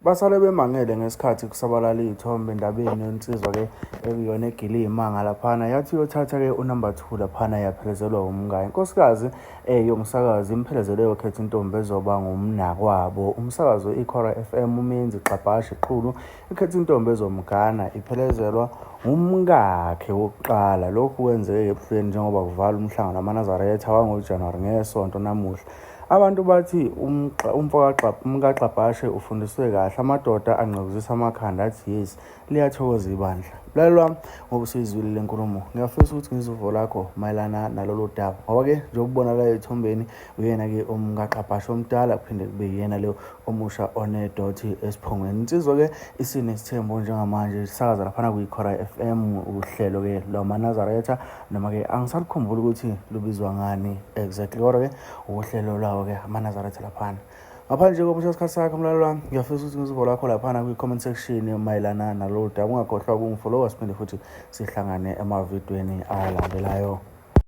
Basale bemangele ngesikhathi kusabalala iy'thombe endabeni yensizwa-ke ekuyona egile iy'manga laphana yathi iyothatha-ke unumber 2 laphana yaphelezelwa umngane. Inkosikazi yomsakazi imphelezele yokhetha intombi ezoba ngumnakwabo. Umsakazi we-Ikhora FM uMenzi Gxabhashe Qulu ikhetha intombi ezomgana iphelezelwa ngumkakhe wokuqala. Lokhu kwenzeke ebuhleni njengoba kuvala umhlangano wamaNazaretha wangoJanuwari ngesonto namuhla. Abantu bathi umfokaGxabhashe ufundiswe kahle, amadoda angqekuzisa amakhanda athi yes, liyathokoza ibandla. Mlaleli wami, ngoba usuyizwile le nkulumo, ngiyafisa ukuthi ngizwe uvo lakho mayelana nalolu daba. Ngoba-ke njengoba ubonakala ethombeni, uyena-ke umkaGxabhashe omdala, kuphinde kube yena lo omusha onedothi esiphongweni. Insizwa-ke isinesithembu njengamanje, isakaza laphana kwi-Khora FM, uhlelo-ke lwamaNazaretha, noma-ke angisalukhumbuli ukuthi lubizwa ngani exactly, kodwa-ke uhlelo lwawo-ke amaNazaretha laphana. Ngaphandle kokusho isikhathi sakho mlaleli wami, ngiyafisa ukuthi ngizwe lakho laphana kwi-comment section mayelana nalolu daba. Ungakhohlwa ukungifollowa siphinde futhi sihlangane emavidweni alandelayo.